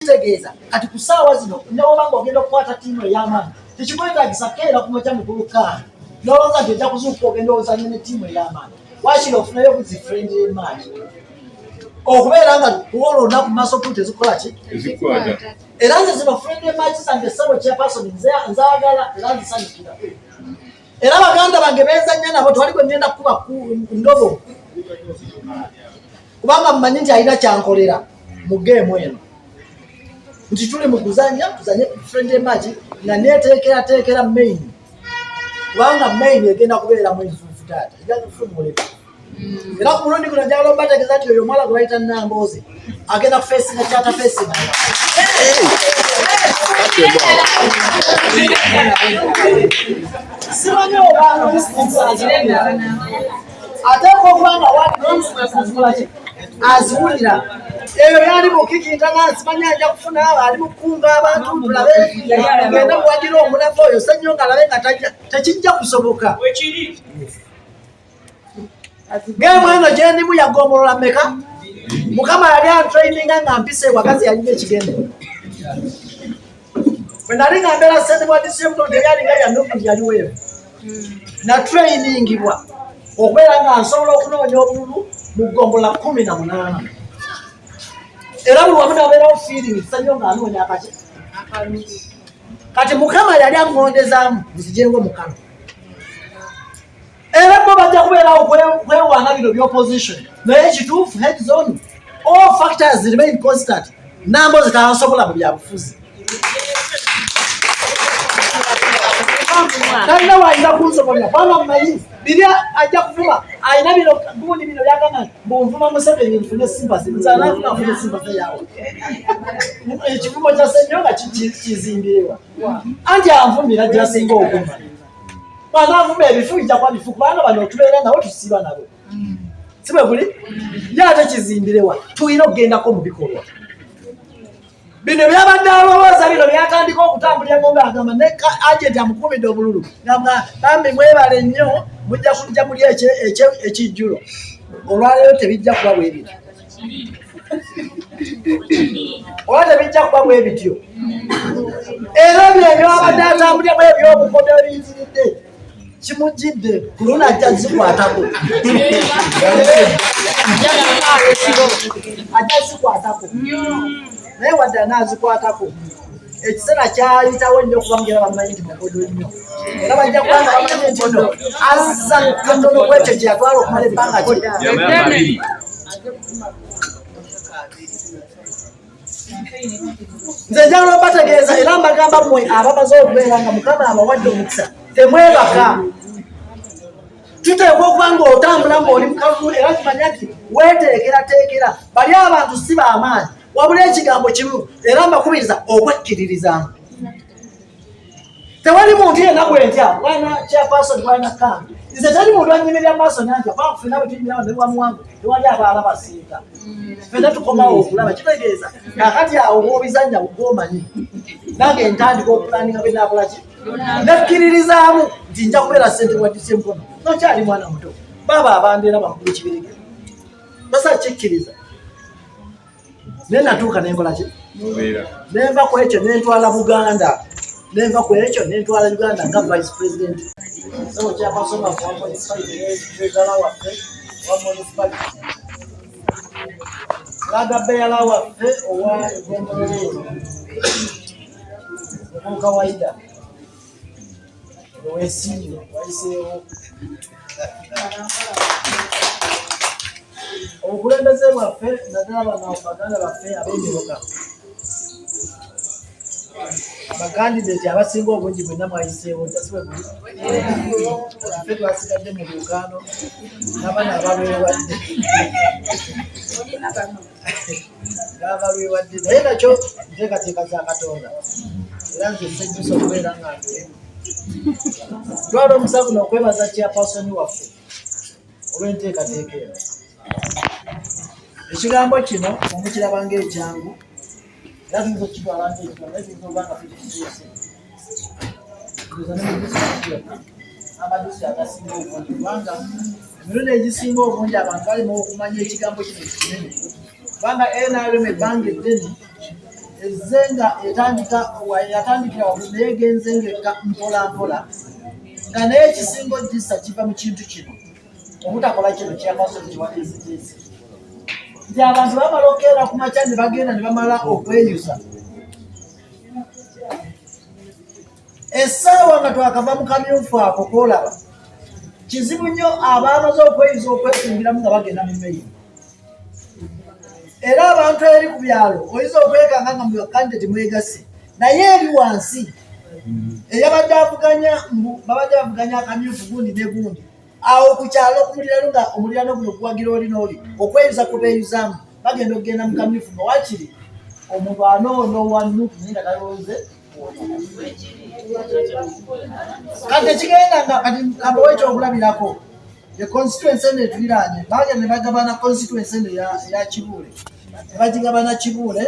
Kitegeeza kati ku ssaawa zino newoba nga ogenda okukwata ttiimu ey'amaanyi, tekikwetagisa keera ku makya mukulu kaani nolowooza nti ojja kuzuukuka ogenda ozanye ne ttiimu ey'amaanyi. Wakiri ofunayo buzi friendly match okubeera nga kuwola olunaku maaso ku tezikola ki. Era nze zino friendly match zange, ssebo chairperson, nzaagala era nzisanyukira. Era baganda bange benzanya nabo, twali gwe ngenda kukuba ndobo, kubanga mmanyi nti alina kyankolera mu geemu eno, nti tuli mu kuzanya, tuzanye friendly match nga neteekerateekera main, kubanga main egenda kubeeramu enfuufu, taata, ejja kufumula enfuufu. Era ku mulundi guno njagala obategeeza nti oyo omuwala gwe bayita Nambooze agenda kufeesinga kyata feesinga. Simanyi oba ateekwa okuba nga wazikola ki, aziwulira. Eyo yali mukikintana, simanyi ajja kufuna ali mukunga abantu, tulabe genda muwagira omunafu oyo Ssenyonga, alabe nga tajja, tekijja kusoboka. Geemu eno gyendimu yagombolola meka? Mukama yali antraininga nga mpisa ewakazi, yalina ekigendero. Bwe nali nga mbeera ssentebe wa DCM, tebyalinga bya NUP, yali weevu. Natrainingibwa okubeera nga nsobola okunoonya obululu mu ggombolola 18, era buli wamu nabeerawo feeling Ssenyo nga anoonya akaki. Kati Mukama yali aŋŋondezaamu nzijengo mukama, era bo bajja kubeerawo kwewaana bino by'opposition, naye ekituufu, heads on, all factors remain constant, Nambooze tansobola mu byabufuzi. Talina wayinza kunsobolera, kubanga mmanyi biri ajja kuvuma. Alina bino gundi bino byagamba nti mbunvuma Museveni nfune sympathy. Nze ananvuma nfune sympathy yawe? Ekivumo kya Ssenyonga kizimbirewa? Anti anvumira gyasinga okuvuma. Banaavuma ebifu, bijja kuba bifu, kubanga bano tubeera nabo, tusiiba nabo, si bwe guli? Ye ate kizimbirewa? Tulina okugendako mu bikolwa. Bino byabadde alowooza, bino byatandika okutambulira mu ng'agamba ne agent amukuumidde obululu, ngamba bambi mwebale nnyo, mujja kujja muli ekijjulo olwaleero. Tebijja kuba bwe bityo, oba tebijja kuba bwe bityo. Era byo ebyabadde atambuliramu ebyobukodo ebiyitiridde kimujjidde ku luno, ajja zikwatako, ajja zikwatako. Naye wadde anaazikwatako, ekiseera kyayitawo nnyo, okuba mugera bamanyi nti mukodo nnyo, era bajja kubanga bamanyi nti no azza katono ku ekyo kyeyatwala okumala ebbanga ki. Nze njagala obategeeza, era mbagamba mmwe abamaze okubeera nga Mukama abawadde omukisa, temwebaka. Tuteekwa okuba nga otambula ng'oli mukalulu, era kimanya nti weeteekerateekera. Bali abantu si b'amaanyi, wabula ekigambo kimu, era mbakubiriza okwekkiririzaamu. Tewali muntu yenna gwentya, bwana chairperson, bwana kambi, nze teri muntu anyimirira maaso nantya, kubanga ffenna bwe tuyimirira ne bwamuwangu tewali abaala basinga, ffenna tukomawo okulaba. Kitegeeza kakati awo bw'obizannya gwomanyi, nange ntandika okulaninga bwe naakola ki, nekkiririzaamu nti nja kubeera ssentebe wa DC Mukono. Nokyali mwana muto, baaba abandeera bamukulu Kibirige basa kikkiriza, naye natuuka nenkola ki, nenva ku ekyo nentwala Buganda, nenva ku ekyo nentwala Uganda nga vice president. Sebo chairperson waffe wa municipality, treasurer waffe wa municipality, flag bearer waffe owa egombolola eno, omuka waida owesiimye wayiseewo, obukulembeze bwaffe, naddala bano baganda baffe ab'emiruka, bakandidate abasinga obungi mwenna mwayiseewo, tasibwe buli ffe twasigadde mu lwokaano n'abaana abalwewadde n'abalwewadde, naye nakyo nteekateeka za Katonda, era nze sejjusa okubeera nga ndulimu. Twala omukisa guno okwebaza chairperson waffe olw'enteekateeka eno. Ekigambo kino omukiraba ng'ekyangu, era tuyinza okukitwala ng'ekigambo, naye tuyinza okuba nga tukituuse ndoza ne mu disitulikiti yonna n'amadisitulikiti agasinga obungi, kubanga emirundi egisinga obungi abantu balina okumanya ekigambo kino kinene, kubanga NRM ebbanga eddene. Ezze nga etandika, yatandikira waggulu naye egenze ng'ekka mpola mpola, nga naye ekisinga ogisa kiva mu kintu kino obutakola kino chairperson kiwateeseteese nti abantu bamala okukeera ku makya ne bagenda ne bamala okweyuza essaawa nga twakava mu kamyufu ako koolaba kizibu nnyo abaamaze okweyuza okwekungiramu nga bagenda mu meyi. Era abantu eri ku byalo oyinza okwekanga nga mubakandidate mwegase, naye eri wansi eyabadde avuganya mbu babadde bavuganya akamyufu gundi ne gundi awo ku kyalo ku mulirano, nga omulirano guno guwagira oli n'oli, okweyuza kubeeyuzaamu bagenda okugenda mu kamyufu nga wakiri omuntu anoono wa Nup naye nga talonze. Kati ekigenda nga kati kambawo ekyokulabirako, the constituency eno etuliraanye bagenda ne bagabana constituency eno eya Kibuule, ne bagigabana Kibuule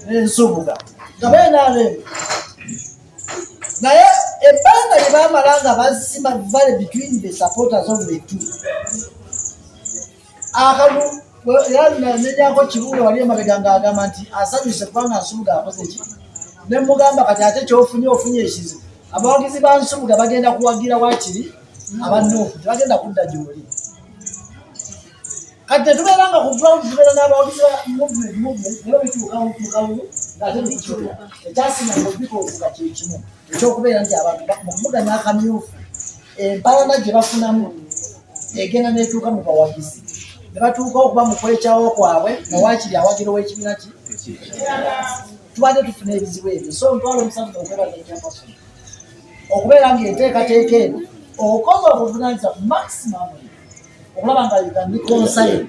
n'Ensubuga nga BNRM, naye ebbanga lye baamala nga basima valley between the supporters of the two akalulu. Era nenyako Kibuule wali emabega ng'agamba nti asanyuse kubanga Nsubuga akoze ki, ne mugamba kati ate kyofunye ofunye ekizibu, abawagizi ba Nsubuga bagenda kuwagira wakiri aba Nup, tebagenda kudda gy'oli. Kati tetubeera nga ku ground tubeera n'abawagizi ba movement naye bituuka mu kalulu ng'ate nekikyuka. Ekyasinga obikozi nga kye kimu ekyokubeera nti abantu mu kuvuganya akamyufu empalana gye bafunamu egenda n'etuuka mu bawagizi ne batuuka okuba mu kwekyawo kwabwe nga waakiri awagira ow'ekibiina ki tubadde tufuna ebizibu ebyo. So ntwala omusanvu okwebaza chairperson okubeera ng'enteekateeka eno okoze obuvunaanyizibwa maximum okulaba nga you can reconcile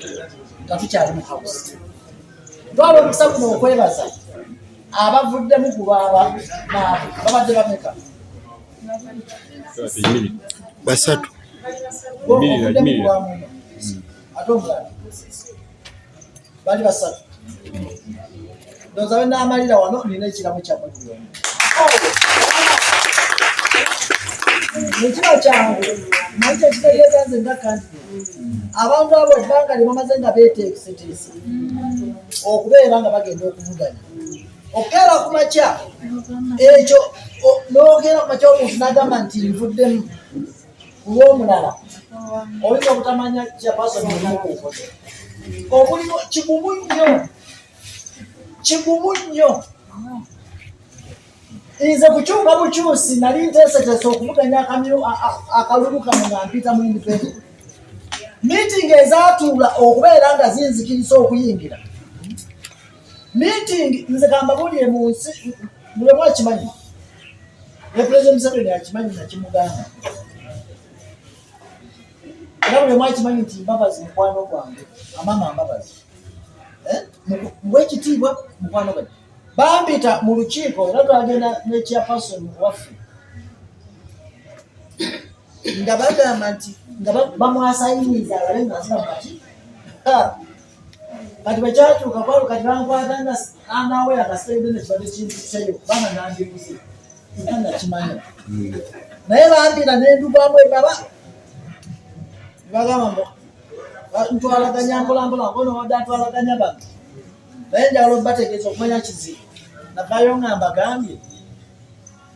nga tukyali mu house. Ntwala omukisa guno okwebaza abavuddemu ku lwaba naabo babadde bameka? Basatu. Ovuddemu ku lwa muno ate omulala bali basatu. Ndowooza bwe naamalira wano nina ekiramu kyammwe buli omu. Ekiba kyangu naye kyekitegeeza nze nga candidate abantu abo ebbanga lye bamaze nga beeteeseteese okubeera nga bagenda okuvuganya, okukeera ku makya ekyo n'okeera ku makya omuntu n'agamba nti nvuddemu ku lw'omulala, oyinza obutamanya chairperson mulimu kuukoze omulimu kigumu nnyo, kigumu nnyo. Nze kukyuka bukyusi nali nteeseteese okuvuganya akamyu akalulu kano nga mpita mu independent meeting ezaatuula okubeera nga zinzikiriza okuyingira meeting. Nze kambabuulire, mu nsi buli omu akimanyi ne President Museveni akimanyi, nakimugamba, era buli omu akimanyi nti Mbabazi mukwano gwange, amama Mbabazi. Eh? Muwe ekitiibwa mukwano gwange. Bampita mu lukiiko era twagenda ne chairperson waffe nga bagamba nti nga bamwasayiniza alabe nga nzira mukati. Kati bwe kyatuuka kwalo kati bankwata nga anawera nga sitebene kibadde kintuseyo kubanga nandibuze nga nakimanya, naye bampita nendugwamu ebaba nebagamba mbu ntwalaganya mpolampola ngono wadde atwalaganya bano, naye njagala obategeeza okumanya kizibu. Navaayo nga mbagambye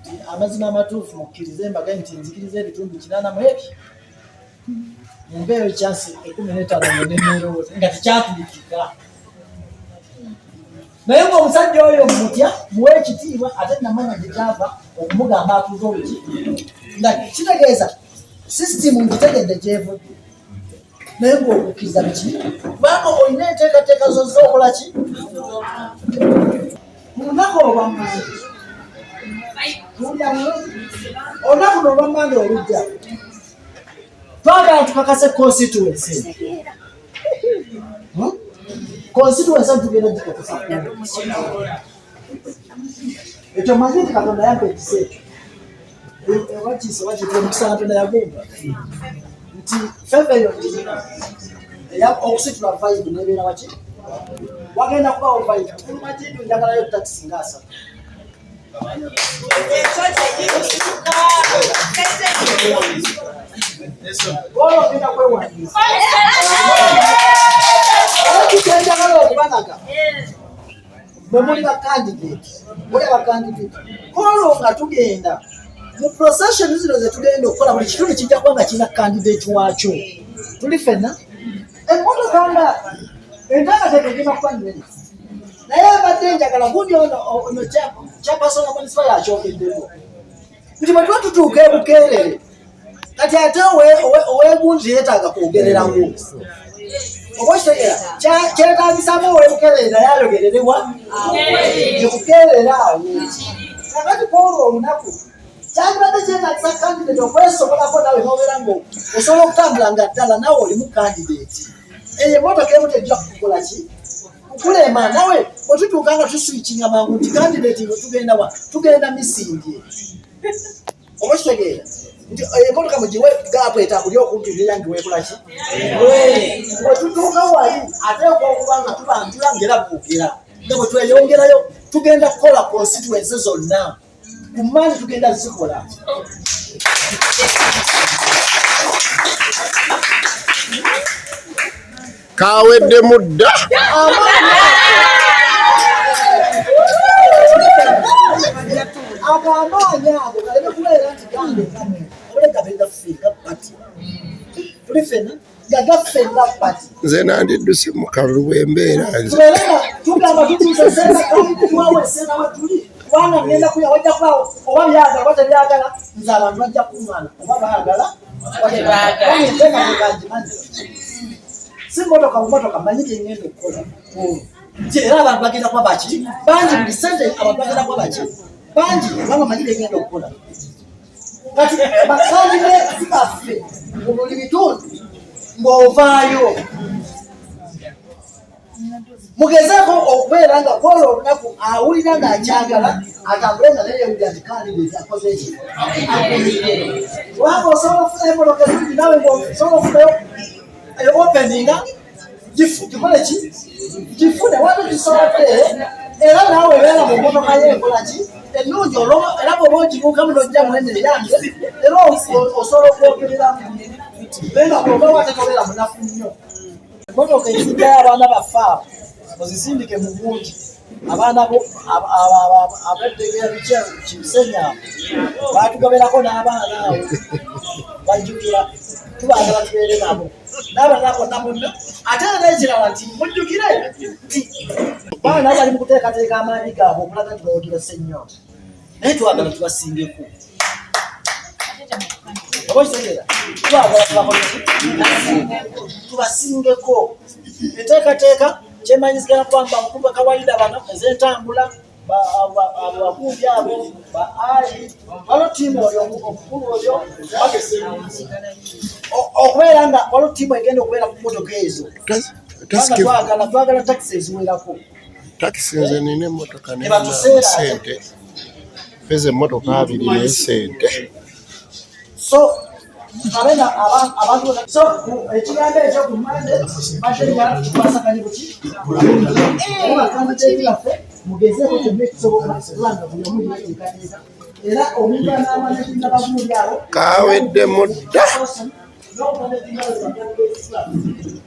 nti amazima amatuufu mukkirize mbagambye nti nzikiriza ebitundu 80 mu ebyo mumpeeyo chance 15 neneerowooza nga tekyatulikika, naye ng'omusajja oyo mutya, muwe ekitiibwa, ate namanya gye kyava okumugamba atuuze oluki nga kitegeeza sisitimu ngitegedde gyevudde, naye ng'okukkiriza biki kubanga olina enteekateeka zozza okola ki ku lunaku olwammande. Tuwulira bulungi, olunaku luno olwammande olujja twagala tukakase constituency. Constituency tugenda gikakasa. Ekyo manyi nti Katonda yampa ekisa ekyo, oba wakiyita omukisa Katonda yagumba nti favour eyo ngirina okusitula vibe nebeera waki wagenda kubawo vibe kulumakintu. Njagalayo takisi nga 30. Olwo ogenda kwewandiisa kyenjagala okubalaga. Bwe muli bakandidate, muli abakandidate olwo nga tugenda mu procession zino ze tugenda okukola, buli kitundu kijja kuba nga kirina candidate waakyo. Tuli ffenna emmotoka nga enteekateeka egenda kuba nnene, naye mbadde njagala gundi ono ono chairperson wa municipal yakyogeddeko nti bwe tuba tutuuka e Bukeerere, kati ate oweegunzi yeetaaga kwogererawo, oba okitegeera, kyetaagisamu owebukeerere naye ayogererewa ebukeerere awo. Kakati kwolwo olunaku kyandibadde kyetaagisa candidate okwesobolako nawe nobeera nga osobola okutambula nga ddala nawe olimu candidate. Eyo emmotoka emu tejja kukukola ki, kukulema. Nawe bwe tutuuka nga tuswitchinga mangu nti candidate nga tugenda wa, tugenda misindye, oba okitegeera nti emmotoka mugiwe gap etambulye okumpi neyange weekola ki. Bwe tutuuka wali ateekwa okuba nga tubanjula ngera bwogera nga bwe tweyongerayo tugenda kukola constituency zonna ku maanyi, tugenda zikola. Kaweddemu dda. Ago amaanyi ago galeme kubeera nti gange, obule gabeera ffe nga party. Tuli ffenna nga gaffe nga party. Nze nandidduse mu kalulu bwembeera nze. Tubeere nga tugamba tutuuse senta, tuwawo esenta we tuli, kubanga ngenda kuya wajja kubaawo oba byagala oba tebyagala, nze abantu bajja kuŋŋaana oba baagala oba tebaagala. Enteekateeka ngimanyi, si motoka bumotoka, manyi gyengenda okukola nti era abantu bagenda kuba baki bangi, buli sente abantu bagenda kuba baki bangi, kubanga manyi byengenda okukola. Kati bakandidate baffe mu buli bitundu ng'ovaayo mugezeeko okubeera nga kwolwo olunaku awulira ng'akyagala atambule nga naye yewulira nti candidate akoze eki, kubanga osobola okufuna emotoka ennungi nawe ngaosobola okufunayo openinga gikole ki, gifune watu gisobodde, era naawe beera mu mmotoka ye ekola ki ennungi, era bw'oba ogibuukamu n'ojja mwene eyange, era osobola okwogereramu, naye nga bw'oba wate tobeera munafu nnyo. Emmotoka ezijjayo abaana baffe abo muzisindike mu bungi, abaana bo abeddegera kisenyi abo batugoberako n'abaana abo bajjukira, tubaagala tubeere nabo n'abalala bonna bonna. Ate era ekirala nti mujjukire nti baana bali mu kuteekateeka amaanyi gaabwe okulaga nti bawagira Ssennyonga, naye twagala tubasingeko, oba okitegeera, twagala tubakoleki, tubasingeko. Enteekateeka kyemanyizigana kubanga mukulu kawaida bano ez'entambula abo bagundi abo ba ali waliwo ttiimu oyo omukulu oyo okubeera nga waliwo ttiimu egenda okubeera ku mmotoka ezo, kubanga twagala takisi eziwerako. Takisi nze nina emmotoka sente feza emmotoka 20 naye sente. So abena abantu, so ekigambo ekyo ku mande badde kikwasaganye buki bakandidate baffe, mugezeeko kyonna ekisoboka kubanga buli omu yeteekateeka era omuntu anaamanyikinga bagundi abo. Kaweddemu dda.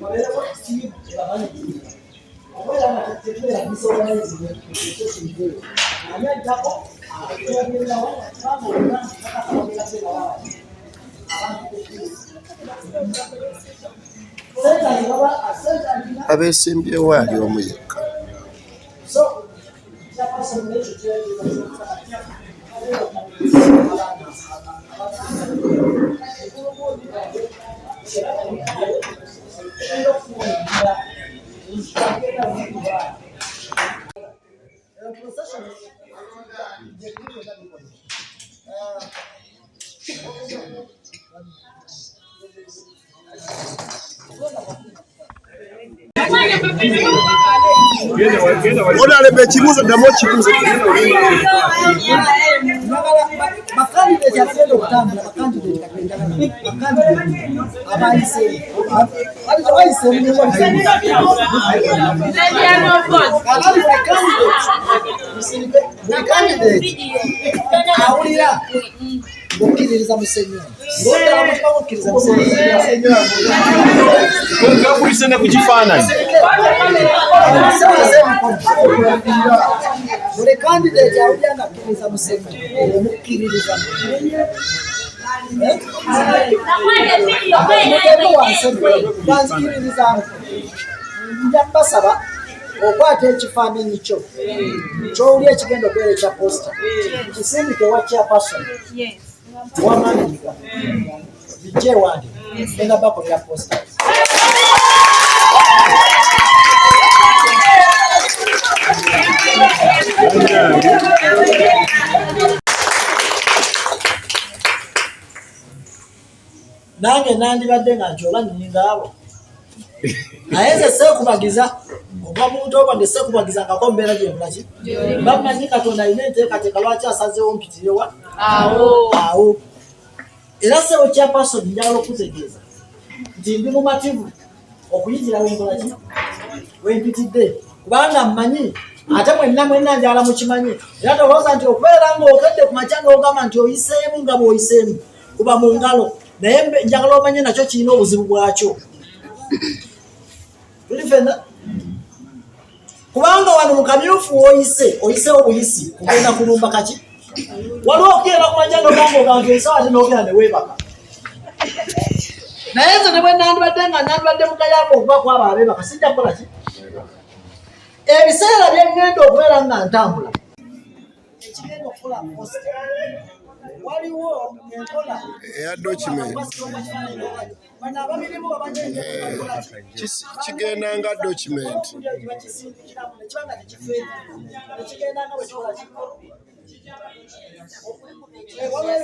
Babeereko tiimu ebamanyikinga okubeera nga tetubeera disorganized. Ani addako agendawo kubanga olina kakasa bagenda kubeera Abeesimbyewo ali omu yekka. So Onaleba ekibuuzo, ddamu okibuuzo. Bakandidate abagenda okutambula, bakandidate bakandidate abayise bayise. Kakati buli candidate awulira ng'okkiririza mu Ssennyonga, ng'oddala mutima mukkiriza mu Ssennyonga. Gakubise ne ku kifaananyi. Buli candidate awulira nga akkiriza Museveni omukkiririza banzikiririzaamu. Nja basaba okwata ekifaananyi kyo ky'owuli ekigenda okubeera ekya poster, kisindike ewa chairperson wamamiga bijje ewange, genda bakolera posters. Nange nandibadde nga nti oba nninga abo, naye nze seekubagiza okuva mu buto bwange, seekubagizangako mbeera gyenkolaki. Bamanyi Katonda alina enteekateeka lwaki asazeewo mpitirewa awo. Era sebo chairperson, njagala okutegeeza nti ndi mumativu okuyitira wenkolaki wempitidde, kubanga mmanyi ate mwenna mwenna njagala mukimanyi. Era tolowooza nti okubeera ng'okedde ku makya n'ogamba nti oyiseemu nga bw'oyiseemu kuba mu ngalo, naye njagala omanye nakyo kirina obuzibu bwakyo. Tuli fenna, kubanga wano mu kamyufu woyise oyisewo buyisi kugenda kulumba kaki. Waliwo okugenda ku makya n'ogamba ogantu ensawa ate n'ogenda ne weebaka. Naye nze ne bwe nandibadde nga nandibadde mugayamba okuba kwabo abeebaka, sijja kukola ki ebiseera bye ŋŋenda okubeera nga ntambula ekigenda okukola poster. Waliwo enkola eya document. Bano ababirimu bamanyi. Kigenda nga document. Bakisindikiramu nekibanga tekifeeri, nekigenda nga bwe kikola ki. Waliwo